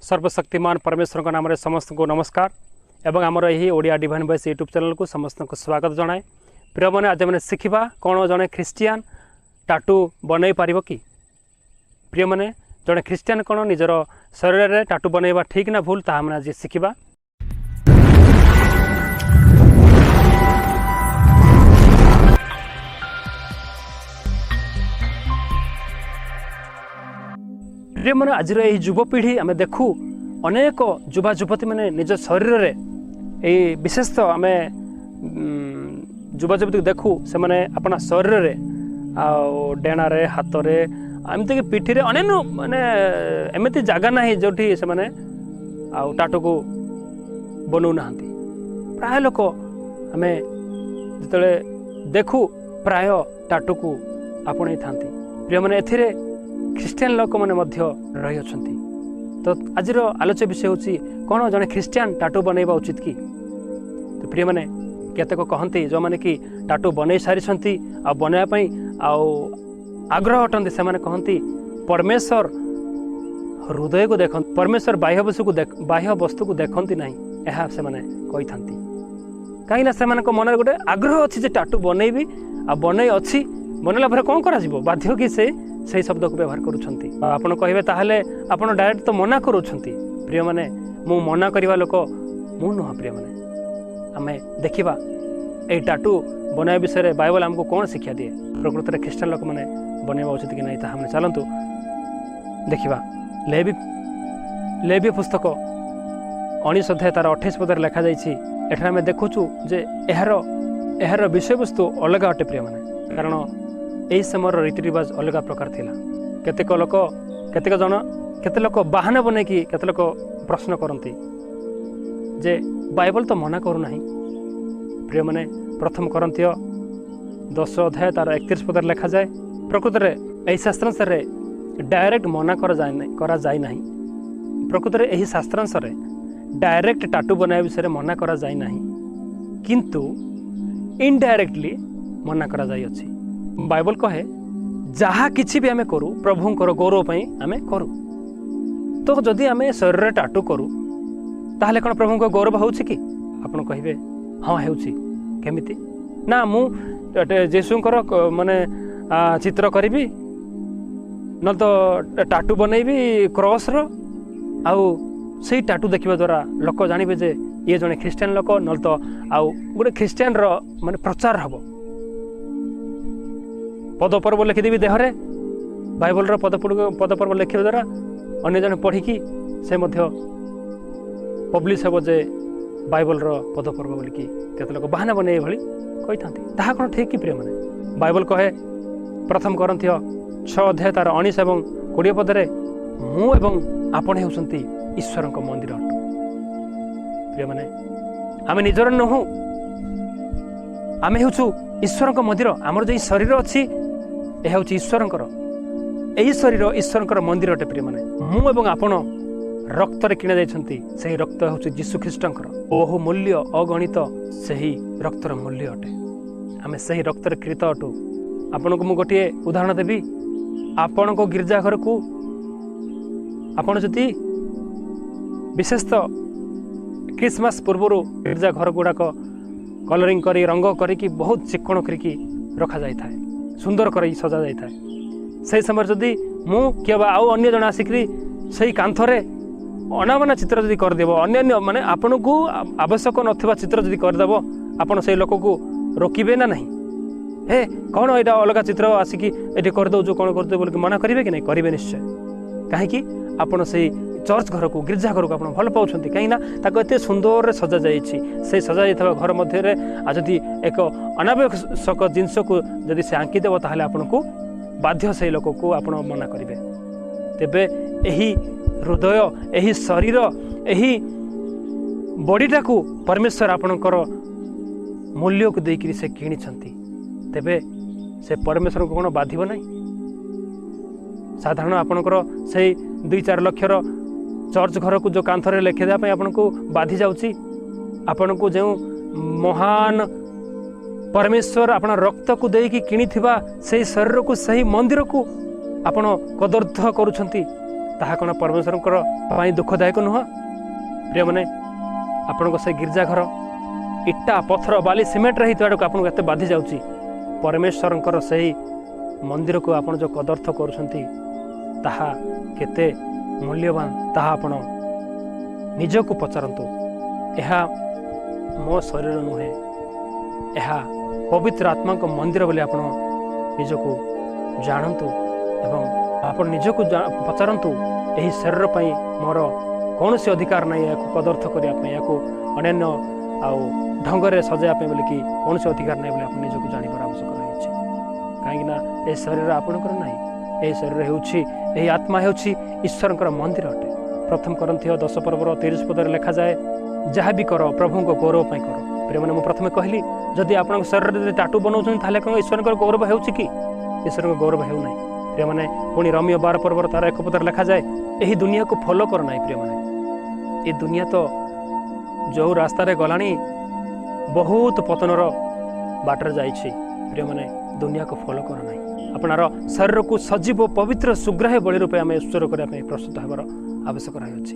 ସର୍ବଶକ୍ତିମାନ ପରମେଶ୍ୱରଙ୍କ ନାମରେ ସମସ୍ତଙ୍କୁ ନମସ୍କାର ଏବଂ ଆମର ଏହି ଓଡ଼ିଆ ଡିଭାଇନ୍ ଭଏସ୍ ୟୁଟ୍ୟୁବ୍ ଚ୍ୟାନେଲକୁ ସମସ୍ତଙ୍କୁ ସ୍ୱାଗତ ଜଣାଏ। ପ୍ରିୟମାନେ, ଆଜି ଆମେ ଶିଖିବା କ'ଣ ଜଣେ ଖ୍ରୀଷ୍ଟିଆନ ଟାଟୁ ବନେଇ ପାରିବ କି? ପ୍ରିୟମାନେ, ଜଣେ ଖ୍ରୀଷ୍ଟିଆନ କ'ଣ ନିଜର ଶରୀରରେ ଟାଟୁ ବନେଇବା ଠିକ୍ ନା ଭୁଲ, ତାହା ଆମେ ଆଜି ଶିଖିବା। ପ୍ରିୟମାନେ, ଆଜିର ଏହି ଯୁବପିଢ଼ି ଆମେ ଦେଖୁ, ଅନେକ ଯୁବା ଯୁବତୀମାନେ ନିଜ ଶରୀରରେ ଏଇ ବିଶେଷତଃ ଆମେ ଯୁବା ଯୁବତୀକୁ ଦେଖୁ, ସେମାନେ ଆପଣା ଶରୀରରେ ଆଉ ଡେଣାରେ, ହାତରେ, ଏମିତିକି ପିଠିରେ, ଅନ୍ୟାନ୍ୟ ମାନେ ଏମିତି ଜାଗା ନାହିଁ ଯେଉଁଠି ସେମାନେ ଆଉ ଟାଟୁକୁ ବନଉନାହାନ୍ତି। ପ୍ରାୟ ଲୋକ ଆମେ ଯେତେବେଳେ ଦେଖୁ, ପ୍ରାୟ ଟାଟୁକୁ ଆପଣେଇଥାନ୍ତି। ପ୍ରିୟମାନେ, ଏଥିରେ ଖ୍ରୀଷ୍ଟିଆନ ଲୋକମାନେ ମଧ୍ୟ ରହିଅଛନ୍ତି। ତ ଆଜିର ଆଲୋଚ୍ୟ ବିଷୟ ହେଉଛି, କ'ଣ ଜଣେ ଖ୍ରୀଷ୍ଟିଆନ ଟାଟୁ ବନେଇବା ଉଚିତ କି? ତ ପ୍ରିୟମାନେ, କେତେକ କହନ୍ତି, ଯେଉଁମାନେ କି ଟାଟୁ ବନେଇ ସାରିଛନ୍ତି ଆଉ ବନେଇବା ପାଇଁ ଆଉ ଆଗ୍ରହ ଅଟନ୍ତି, ସେମାନେ କହନ୍ତି, ପରମେଶ୍ୱର ହୃଦୟକୁ ଦେଖନ୍ତି, ପରମେଶ୍ୱର ବାହ୍ୟ ବସ୍ତୁକୁ ଦେଖନ୍ତି ନାହିଁ। ଏହା ସେମାନେ କହିଥାନ୍ତି, କାହିଁକିନା ସେମାନଙ୍କ ମନରେ ଗୋଟେ ଆଗ୍ରହ ଅଛି ଯେ ଟାଟୁ ବନେଇବି ଆଉ ବନେଇ ଅଛି। ବନେଇଲା ପରେ କ'ଣ କରାଯିବ? ବାଧ୍ୟ କି ସେ ସେଇ ଶବ୍ଦକୁ ବ୍ୟବହାର କରୁଛନ୍ତି। ଆଉ ଆପଣ କହିବେ, ତାହେଲେ ଆପଣ ଡାଇରେକ୍ଟ ତ ମନା କରୁଛନ୍ତି। ପ୍ରିୟମାନେ, ମୁଁ ମନା କରିବା ଲୋକ ମୁଁ ନୁହଁ। ପ୍ରିୟମାନେ, ଆମେ ଦେଖିବା ଏଇ ଟାଟୁ ବନାଇବା ବିଷୟରେ ବାଇବଲ ଆମକୁ କ'ଣ ଶିକ୍ଷା ଦିଏ। ପ୍ରକୃତରେ ଖ୍ରୀଷ୍ଟିଆନ ଲୋକମାନେ ବନେଇବା ଉଚିତ କି ନାହିଁ, ତାହା ଆମେ ଚାଲନ୍ତୁ ଦେଖିବା। ଲେବି ପୁସ୍ତକ 19 ଅଧ୍ୟାୟ ତାର 28 ପଦରେ ଲେଖାଯାଇଛି। ଏଠାରେ ଆମେ ଦେଖୁଛୁ ଯେ ଏହାର ବିଷୟବସ୍ତୁ ଅଲଗା ଅଟେ ପ୍ରିୟମାନେ, କାରଣ ଏହି ସମୟର ରୀତିରିବାଜ ଅଲଗା ପ୍ରକାର ଥିଲା। କେତେକ ଲୋକ, କେତେକ ଜଣ, କେତେ ଲୋକ ବାହାନା ବନେଇକି କେତେ ଲୋକ ପ୍ରଶ୍ନ କରନ୍ତି ଯେ ବାଇବଲ ତ ମନା କରୁନାହିଁ। ପ୍ରିୟମାନେ, ପ୍ରଥମ କରିନ୍ଥୀୟ 10 ଅଧ୍ୟାୟ ତାର 31 ପଦରେ ଲେଖାଯାଏ। ପ୍ରକୃତରେ ଏହି ଶାସ୍ତ୍ରାଂଶରେ ଡାଇରେକ୍ଟ ମନା କରାଯାଇ ନାହିଁ। ପ୍ରକୃତରେ ଏହି ଶାସ୍ତ୍ରାଂଶରେ ଡାଇରେକ୍ଟ ଟାଟୁ ବନାଇବା ବିଷୟରେ ମନା କରାଯାଇ ନାହିଁ, କିନ୍ତୁ ଇନଡାଇରେକ୍ଟଲି ମନା କରାଯାଇଅଛି। ବାଇବଲ କହେ, ଯାହା କିଛି ବି ଆମେ କରୁ, ପ୍ରଭୁଙ୍କର ଗୌରବ ପାଇଁ ଆମେ କରୁ। ତ ଯଦି ଆମେ ଶରୀରରେ ଟାଟୁ କରୁ, ତାହେଲେ କ'ଣ ପ୍ରଭୁଙ୍କ ଗୌରବ ହେଉଛି କି? ଆପଣ କହିବେ, ହଁ ହେଉଛି। କେମିତି? ନା, ମୁଁ ଯୀଶୁଙ୍କର ମାନେ ଚିତ୍ର କରିବି, ନହେଲେ ତ ଟାଟୁ ବନେଇବି କ୍ରସ୍ର, ଆଉ ସେଇ ଟାଟୁ ଦେଖିବା ଦ୍ୱାରା ଲୋକ ଜାଣିବେ ଯେ ଇଏ ଜଣେ ଖ୍ରୀଷ୍ଟିଆନ ଲୋକ, ନହେଲେ ତ ଆଉ ଗୋଟେ ଖ୍ରୀଷ୍ଟିଆନର ମାନେ ପ୍ରଚାର ହେବ। ପଦପର୍ବ ଲେଖିଦେବି ଦେହରେ, ବାଇବଲର ପଦପର୍ବ ଲେଖିବା ଦ୍ୱାରା ଅନ୍ୟ ଜଣେ ପଢ଼ିକି ସେ ମଧ୍ୟ ପବ୍ଲିଶ ହେବ ଯେ ବାଇବଲର ପଦପର୍ବ ବୋଲିକି କେତେ ଲୋକ ବାହାନା ବନେଇ ଏଭଳି କହିଥାନ୍ତି। ତାହା କ'ଣ ଠିକ୍ କି? ପ୍ରିୟମାନେ, ବାଇବଲ କହେ ପ୍ରଥମ କରିନ୍ଥୀୟ 6 ଅଧ୍ୟାୟ ତାର 19 ଏବଂ 20 ପଦରେ, ମୁଁ ଏବଂ ଆପଣ ହେଉଛନ୍ତି ଈଶ୍ୱରଙ୍କ ମନ୍ଦିର ଅଟୁ। ପ୍ରିୟମାନେ, ଆମେ ନିଜର ନୋହୁଁ, ଆମେ ହେଉଛୁ ଈଶ୍ୱରଙ୍କ ମନ୍ଦିର। ଆମର ଯେଉଁ ଶରୀର ଅଛି, ଏହା ହେଉଛି ଈଶ୍ୱରଙ୍କର। ଏହି ଶରୀର ଈଶ୍ୱରଙ୍କର ମନ୍ଦିର ଅଟେ। ପ୍ରିୟମାନେ, ମୁଁ ଏବଂ ଆପଣ ରକ୍ତରେ କିଣା ଯାଇଛନ୍ତି। ସେହି ରକ୍ତ ହେଉଛି ଯୀଶୁ ଖ୍ରୀଷ୍ଟଙ୍କର ବହୁ ମୂଲ୍ୟ, ଅଗଣିତ ସେହି ରକ୍ତର ମୂଲ୍ୟ ଅଟେ। ଆମେ ସେହି ରକ୍ତରେ କ୍ରୀତ ଅଟୁ। ଆପଣଙ୍କୁ ମୁଁ ଗୋଟିଏ ଉଦାହରଣ ଦେବି। ଆପଣଙ୍କ ଗିର୍ଜା ଘରକୁ ଆପଣ ଯଦି ବିଶେଷତଃ ଖ୍ରୀଷ୍ଟମାସ ପୂର୍ବରୁ ଗିର୍ଜା ଘର ଗୁଡ଼ାକ କଲରିଂ କରି, ରଙ୍ଗ କରିକି, ବହୁତ ଚିକ୍କଣ କରିକି ରଖାଯାଇଥାଏ, ସୁନ୍ଦର କରି ସଜା ଯାଇଥାଏ। ସେହି ସମୟରେ ଯଦି ମୁଁ କିମ୍ବା ଆଉ ଅନ୍ୟ ଜଣେ ଆସିକରି ସେଇ କାନ୍ଥରେ ଅନାବନା ଚିତ୍ର ଯଦି କରିଦେବ, ଅନ୍ୟାନ୍ୟ ମାନେ ଆପଣଙ୍କୁ ଆବଶ୍ୟକ ନଥିବା ଚିତ୍ର ଯଦି କରିଦେବ, ଆପଣ ସେଇ ଲୋକକୁ ରୋକିବେ ନା ନାହିଁ? ହେ, କ'ଣ ଏଇଟା ଅଲଗା ଚିତ୍ର ଆସିକି ଏଠି କରିଦେଉଛୁ, କ'ଣ କରିଦେଉ ବୋଲିକି ମନା କରିବେ କି ନାହିଁ? କରିବେ ନିଶ୍ଚୟ। କାହିଁକି? ଆପଣ ସେଇ ଚର୍ଚ୍ଚ ଘରକୁ, ଗିର୍ଜା ଘରକୁ ଆପଣ ଭଲ ପାଉଛନ୍ତି, କାହିଁକିନା ତାକୁ ଏତେ ସୁନ୍ଦରରେ ସଜାଯାଇଛି। ସେଇ ସଜାଯାଇଥିବା ଘର ମଧ୍ୟରେ ଆଉ ଯଦି ଏକ ଅନାବଶ୍ୟକ ଜିନିଷକୁ ଯଦି ସେ ଆଙ୍କିଦେବ, ତାହେଲେ ଆପଣଙ୍କୁ ବାଧ୍ୟ ସେଇ ଲୋକକୁ ଆପଣ ମନା କରିବେ। ତେବେ ଏହି ହୃଦୟ, ଏହି ଶରୀର, ଏହି ବଡ଼ିଟାକୁ ପରମେଶ୍ୱର ଆପଣଙ୍କର ମୂଲ୍ୟକୁ ଦେଇକରି ସେ କିଣିଛନ୍ତି। ତେବେ ସେ ପରମେଶ୍ୱରଙ୍କୁ କ'ଣ ବାଧିବ ନାହିଁ? ସାଧାରଣ ଆପଣଙ୍କର ସେଇ 2-4 ଲକ୍ଷର ଚର୍ଚ୍ଚ ଘରକୁ ଯେଉଁ କାନ୍ଥରେ ଲେଖିଦେବା ପାଇଁ ଆପଣଙ୍କୁ ବାଧି ଯାଉଛି, ଆପଣଙ୍କୁ ଯେଉଁ ମହାନ ପରମେଶ୍ୱର ଆପଣ ରକ୍ତକୁ ଦେଇକି କିଣିଥିବା ସେଇ ଶରୀରକୁ, ସେହି ମନ୍ଦିରକୁ ଆପଣ କଦର୍ଥ କରୁଛନ୍ତି, ତାହା କ'ଣ ପରମେଶ୍ୱରଙ୍କର ପାଇଁ ଦୁଃଖଦାୟକ ନୁହଁ? ପ୍ରିୟମାନେ, ଆପଣଙ୍କ ସେ ଗିର୍ଜା ଘର ଇଟା, ପଥର, ବାଲି, ସିମେଣ୍ଟରେ ହେଇଥିବାରୁ ଆପଣଙ୍କୁ ଏତେ ବାଧି ଯାଉଛି। ପରମେଶ୍ୱରଙ୍କର ସେହି ମନ୍ଦିରକୁ ଆପଣ ଯେଉଁ କଦର୍ଥ କରୁଛନ୍ତି, ତାହା କେତେ ମୂଲ୍ୟବାନ, ତାହା ଆପଣ ନିଜକୁ ପଚାରନ୍ତୁ। ଏହା ମୋ ଶରୀର ନୁହେଁ, ଏହା ପବିତ୍ର ଆତ୍ମାଙ୍କ ମନ୍ଦିର ବୋଲି ଆପଣ ନିଜକୁ ଜାଣନ୍ତୁ ଏବଂ ଆପଣ ନିଜକୁ ପଚାରନ୍ତୁ, ଏହି ଶରୀର ପାଇଁ ମୋର କୌଣସି ଅଧିକାର ନାହିଁ, ଏହାକୁ କଦର୍ଥ କରିବା ପାଇଁ, ଏହାକୁ ଅନ୍ୟାନ୍ୟ ଆଉ ଢଙ୍ଗରେ ସଜାଇବା ପାଇଁ ବୋଲିକି କୌଣସି ଅଧିକାର ନାହିଁ ବୋଲି ଆପଣ ନିଜକୁ ଜାଣିବାର ଆବଶ୍ୟକ ରହିଛି। କାହିଁକିନା ଏ ଶରୀର ଆପଣଙ୍କର ନାହିଁ, ଏହି ଶରୀର ହେଉଛି, ଏହି ଆତ୍ମା ହେଉଛି ଈଶ୍ୱରଙ୍କର ମନ୍ଦିର ଅଟେ। ପ୍ରଥମ କରିନ୍ଥୀୟ 10 ପର୍ବର 30 ପଦରେ ଲେଖାଯାଏ, ଯାହା ବି କର, ପ୍ରଭୁଙ୍କ ଗୌରବ ପାଇଁ କର। ପ୍ରିୟମାନେ, ମୁଁ ପ୍ରଥମେ କହିଲି, ଯଦି ଆପଣଙ୍କ ଶରୀରରେ ଯଦି ଟାଟୁ ବନାଉଛନ୍ତି, ତାହେଲେ କ'ଣ ଈଶ୍ୱରଙ୍କର ଗୌରବ ହେଉଛି କି? ଈଶ୍ୱରଙ୍କ ଗୌରବ ହେଉନାହିଁ। ପ୍ରିୟମାନେ, ପୁଣି ରୋମୀୟ 12 ପର୍ବର ତାର 1 ପଦରେ ଲେଖାଯାଏ, ଏହି ଦୁନିଆକୁ ଫଲୋ କର ନାହିଁ। ପ୍ରିୟମାନେ, ଏ ଦୁନିଆ ତ ଯେଉଁ ରାସ୍ତାରେ ଗଲାଣି, ବହୁତ ପତନର ବାଟରେ ଯାଇଛି। ପ୍ରିୟମାନେ, ଦୁନିଆକୁ ଫଲୋ କର ନାହିଁ। ଆପଣାର ଶରୀରକୁ ସଜୀବ, ପବିତ୍ର, ସୁଗ୍ରାହ୍ୟ ବଳି ରୂପେ ଆମେ ଉତ୍ସର୍ଗ କରିବା ପାଇଁ ପ୍ରସ୍ତୁତ ହେବାର ଆବଶ୍ୟକ ରହିଅଛି।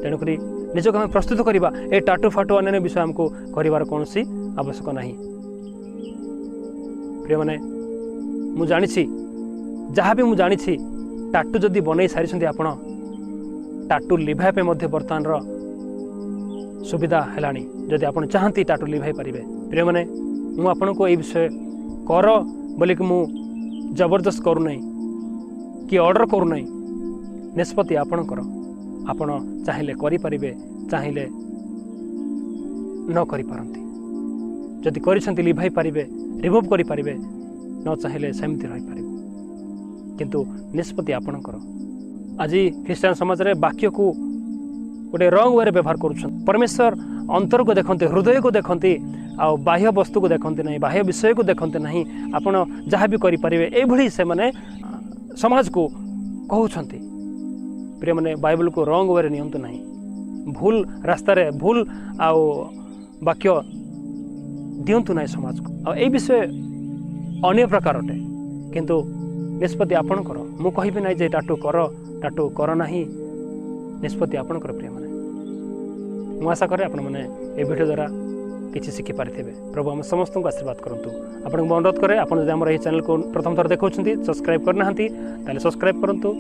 ତେଣୁକରି ନିଜକୁ ଆମେ ପ୍ରସ୍ତୁତ କରିବା। ଏ ଟାଟୁ ଫାଟୁ ଅନ୍ୟାନ୍ୟ ବିଷୟ ଆମକୁ କରିବାର କୌଣସି ଆବଶ୍ୟକ ନାହିଁ। ପ୍ରିୟମାନେ, ମୁଁ ଜାଣିଛି, ଯାହା ବି ମୁଁ ଜାଣିଛି, ଟାଟୁ ଯଦି ବନେଇ ସାରିଛନ୍ତି ଆପଣ, ଟାଟୁ ଲିଭାଇବା ପାଇଁ ମଧ୍ୟ ବର୍ତ୍ତମାନର ସୁବିଧା ହେଲାଣି। ଯଦି ଆପଣ ଚାହାନ୍ତି, ଟାଟୁ ଲିଭାଇ ପାରିବେ। ପ୍ରିୟମାନେ, ମୁଁ ଆପଣଙ୍କୁ ଏଇ ବିଷୟ କର ବୋଲିକି ମୁଁ ଜବରଦସ୍ତ କରୁନାହିଁ କି ଅର୍ଡ଼ର କରୁନାହିଁ। ନିଷ୍ପତ୍ତି ଆପଣଙ୍କର। ଆପଣ ଚାହିଁଲେ କରିପାରିବେ, ଚାହିଁଲେ ନ କରିପାରନ୍ତି। ଯଦି କରିଛନ୍ତି, ଲିଭାଇ ପାରିବେ, ରିମୁଭ୍ କରିପାରିବେ। ନ ଚାହିଁଲେ ସେମିତି ରହିପାରିବେ, କିନ୍ତୁ ନିଷ୍ପତ୍ତି ଆପଣଙ୍କର। ଆଜି ଖ୍ରୀଷ୍ଟିଆନ ସମାଜରେ ବାକ୍ୟକୁ ଗୋଟେ ରଙ୍ଗ ୱେରେ ବ୍ୟବହାର କରୁଛନ୍ତି। ପରମେଶ୍ୱର ଅନ୍ତରକୁ ଦେଖନ୍ତି, ହୃଦୟକୁ ଦେଖନ୍ତି ଆଉ ବାହ୍ୟ ବସ୍ତୁକୁ ଦେଖନ୍ତି ନାହିଁ, ବାହ୍ୟ ବିଷୟକୁ ଦେଖନ୍ତି ନାହିଁ। ଆପଣ ଯାହା ବି କରିପାରିବେ, ଏଇଭଳି ସେମାନେ ସମାଜକୁ କହୁଛନ୍ତି। ପ୍ରିୟମାନେ, ବାଇବଲକୁ ରଙ୍ଗ ୱେରେ ନିଅନ୍ତୁ ନାହିଁ। ଭୁଲ ରାସ୍ତାରେ ଭୁଲ ଆଉ ବାକ୍ୟ ଦିଅନ୍ତୁ ନାହିଁ ସମାଜକୁ। ଆଉ ଏଇ ବିଷୟ ଅନ୍ୟ ପ୍ରକାର ଅଟେ, କିନ୍ତୁ ନିଷ୍ପତ୍ତି ଆପଣଙ୍କର। ମୁଁ କହିବି ନାହିଁ ଯେ ଟାଟୁ କର, ଟାଟୁ କର ନାହିଁ। ନିଷ୍ପତ୍ତି ଆପଣଙ୍କର। ପ୍ରିୟମାନେ, ମୁଁ ଆଶା କରେ ଆପଣମାନେ ଏ ଭିଡ଼ିଓ ଦ୍ୱାରା କିଛି ଶିଖିପାରିଥିବେ। ପ୍ରଭୁ ଆମ ସମସ୍ତଙ୍କୁ ଆଶୀର୍ବାଦ କରନ୍ତୁ। ଆପଣଙ୍କୁ ମୁଁ ଅନୁରୋଧ କରେ, ଆପଣ ଯଦି ଆମର ଏହି ଚ୍ୟାନେଲକୁ ପ୍ରଥମ ଥର ଦେଖାଉଛନ୍ତି, ସବସ୍କ୍ରାଇବ୍ କରିନାହାନ୍ତି, ତାହେଲେ ସବସ୍କ୍ରାଇବ୍ କରନ୍ତୁ।